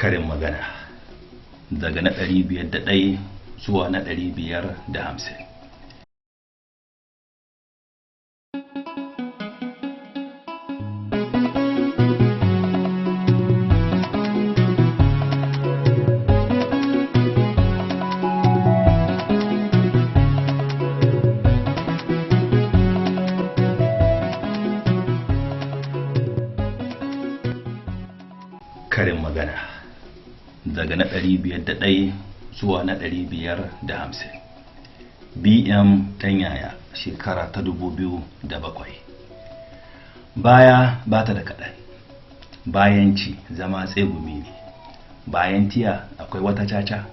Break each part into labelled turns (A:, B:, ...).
A: Karin magana daga na 501 zuwa na 550. Karin magana daga na 501 zuwa na 550. BM Ɗanyaya, shekara ta 2007. Baya ba ta da kaɗan. Bayan ci zama tsegumi ne. Bayan tiya akwai wata caca.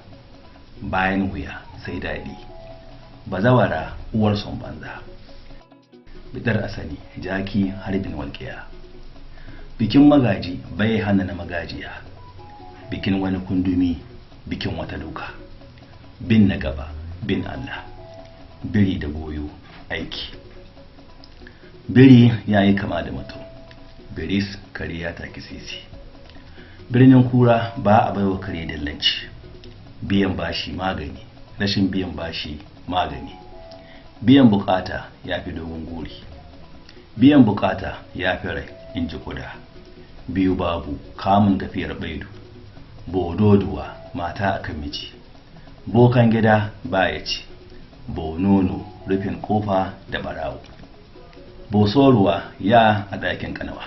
A: Bayan wuya sai daɗi. Bazawara uwar son banza. Bidar asali jaki harbin walƙiya. Bikin magaji bai hana na magajiya. Bikin wani kundumi, bikin wata doka. Bin na gaba, bin Allah. Biri da goyo aiki. Biri ya yi kama da mutum. Biris kare ya taki sisi. Birnin kura ba a baiwa kare dillanci. Biyan bashi magani, rashin biyan bashi magani. Biyan bukata ya fi dogon guri. Biyan bukata ya fi rai, in ji kuda. Biyu babu kamun gafiyar baidu. Bododuwa mata akan miji. Bokan gida baya ci. Bonono rufin kofa da barawo. Bosoruwa ya a ɗakin kanawa.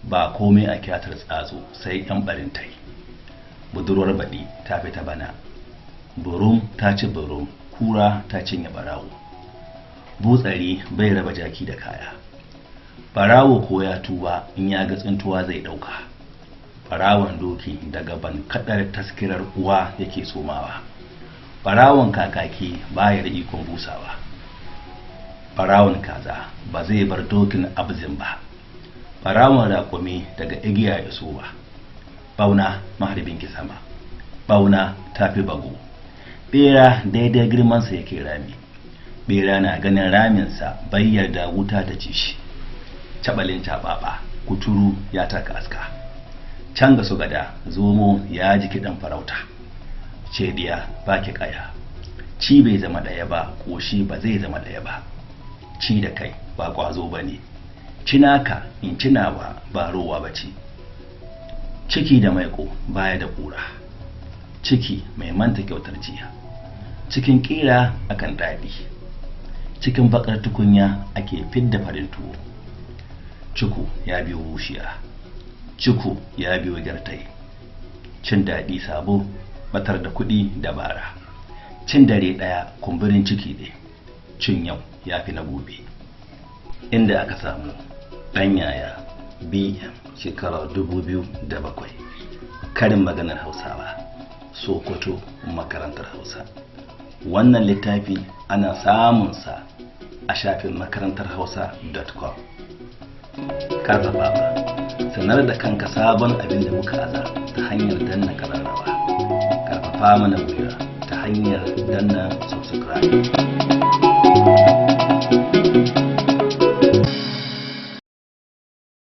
A: Ba komai a kyatar tsatso sai yan barintai. Budurwar baɗi ta fita bana. Burum ta ci burum, kura ta cinye barawo. Butsari bai raba jaki da kaya. Barawo ko ya tuba in ya ga tsintuwa zai ɗauka. Barawon doki daga ban kaɗar taskirar uwa yake somawa. Barawon kakaki baya da ikon busawa. Barawon kaza ba zai bar dokin abzin ba. Barawon raƙumi daga igiya ya soba. Bauna maharbin ki sama. Bauna tafi bago. Bera daidai girmansa yake rami. Bera na ganin raminsa bai yarda wuta ta ci shi. Cabalin caɓaɓa kuturu ya taka aska. Can ga su gada zomo ya ji kiɗan farauta. Cediya ba ki ƙaya. Ci bai zama ɗaya ba, ƙoshi ba zai zama ɗaya ba. Ci da kai ba ƙwazo ba ne. Cinaka in cinawa ba rowa ba ce. Ciki da maiƙo baya da ƙura. Ciki mai manta kyautar jiya. Cikin ƙira akan daɗi. Cikin baƙar tukunya ake fidda farin tuwo. Ciku ya biyo wushiya. Ciku ya biyo gyartai. Cin daɗi sabo, batar da kuɗi dabara. Cin dare ɗaya kumburin ciki ne. Cin yau ya fi na gobe. Inda aka samu Ɗanyaya BM shekara 2007. Karin maganar Hausawa, Sokoto, makarantar Hausa. Wannan littafi ana samunsa a shafin makarantarhausa.com. Karfafawa, sanar da kanka sabon abin da muka aza ta hanyar danna kararrawa. Karfafa mana gwiwa ta hanyar danna subscribe.